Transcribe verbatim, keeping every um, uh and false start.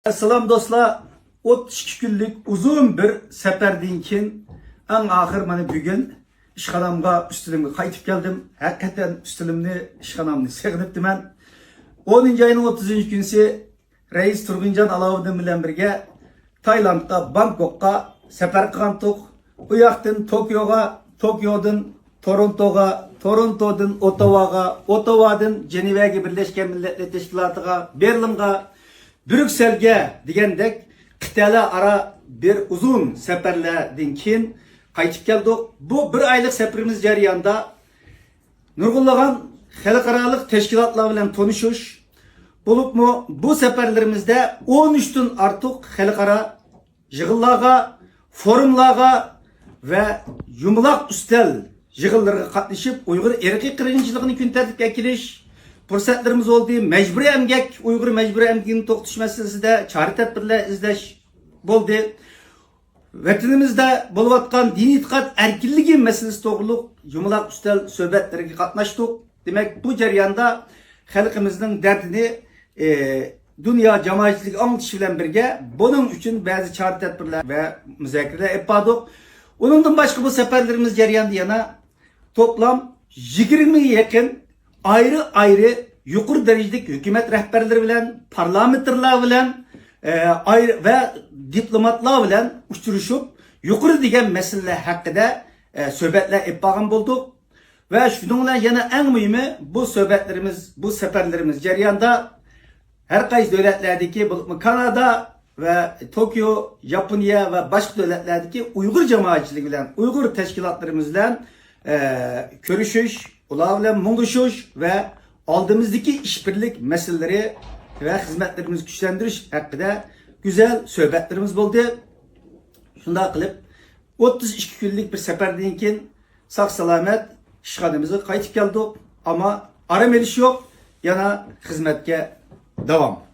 ئەسسالام دوستلار، ئوتتۇز ئىككى كۈنلۈك ئۇزۇن بىر سەپەردىن كېيىن ئەڭ ئاخىر مانا بۈگۈن ئىشخانامغا، ئۈستىلىمگە قايتىپ كەلدىم. ھەقىقەتەن ئۈستىلىمنى، ئىشخانامنى سېغىنىپتىمەن. ئونىنچى ئاينىڭ ئوتتۇزىنچى كۈنىسى رەئىس تۇرغۇنجان ئالاۋۇدىن بىلەن بىرگە تايلاندقا، بانكوكقا سەپەر قىلغانتۇق. ئۇ ياقتىن توكيوغا، توكيودىن تورونتوغا، تورونتودىن ئوتاۋاغا، ئوتاۋادىن جېنېۋەگە، بىرلەشكەن مىللەتلەر تەشكىلاتىغا، بېرلىنغا، بريۇكسېلگە دېگەندەك قىتئەلەر ئارا بىر ئۇزۇن سەپەرلەردىن كېيىن قايتىپ كەلدۇق. بۇ بىر ئايلىق سەپىرىمىز جەريانىدا نۇرغۇنلىغان خەلقئارالىق تەشكىلاتلار بىلەن تونۇشۇش، بولۇپمۇ بۇ سەپەرلىرىمىزدە ئون ئۈچتىن ئارتۇق خەلقئارا يىغىنلارغا، فورۇملارغا ۋە يۇمىلاق ئۈستەل يىغىنلىرىغا قاتنىشىپ، ئۇيغۇر ئىرقىي قىرغىنچىلىقىنى كۈن تەرتىپكە ئەكېلىش پۇرسەتلىرىمىز بولدى. مەجبۇرىي ئەمگەك، ئۇيغۇر مەجبۇرىي ئەمگىكىنى توختىتىش مەسىلىسىدە چارە تەدبىرلەر ئىزدەش بولدى. ۋەتىنىمىزدە بولۇۋاتقان دىنىي ئېتىقاد ئەركىنلىكى مەسىلىسى توغرۇلۇق يۇمىلاق ئۈستەل سۆھبەتلىرىگە قاتناشتۇق. دېمەك، بۇ جەرياندا خەلقىمىزنىڭ دەردىنى، ئى، دۇنيا جامائەتچىلىكىگە ئاڭلىتىش بىلەن بىرگە، بۇنىڭ ئۈچۈن بەزى چارە-تەدبىرلەر ۋە مۇزاكىرىلەر ئېلىپ باردۇق. ئۇنىڭدىن باشقا، بۇ سەپەرلىرىمىز جەريانىدا يەنە توپلام يىگىرمىگە يېقىن ئايرى-ئايرى يۇقىرى دەرىجىلىك ھۆكۈمەت رەھبەرلىرى بىلەن، پارلامېنتارلار بىلەن، ئە، ئايرى ۋە دىپلوماتلار بىلەن ئۇچرىشىپ، يۇقىرى دېگەن مەسىلىلەر ھەققىدە، ئە، سۆھبەتلەر ئېلىپ بارغان بولدۇق. ۋە شۇنىڭ بىلەن يەنە ئەڭ مۇھىمى، بۇ سۆھبەتلىرىمىز، بۇ سەپەرلىرىمىز جەريانىدا ھەر قايسى دۆلەتلەردىكى، بولۇپمۇ كانادا ۋە توكيو، ياپونىيە ۋە باشقا دۆلەتلەردىكى ئۇيغۇر جامائەتچىلىكى بىلەن، ئۇيغۇر تەشكىلاتلىرىمىز بىلەن، ئە، كۆرۈشۈش، ئۇلار بىلەن مۇڭدىشىش ۋە ئالدىمىزدىكى ئىشبىرلىك مەسىلىلىرى ۋە خىزمەتلىرىمىزنى كۈچلەندۈرۈش ھەققىدە گۈزەل سۆھبەتلىرىمىز بولدى. شۇنداق قىلىپ، ئوتتۇز ئىككى كۈنلۈك بىر سەپەردىن كېيىن ساق-سالامەت ئىشخانىمىزغا قايتىپ كەلدۇق. ئەمما ئارام ئېلىش يوق، يەنە خىزمەتكە داۋام.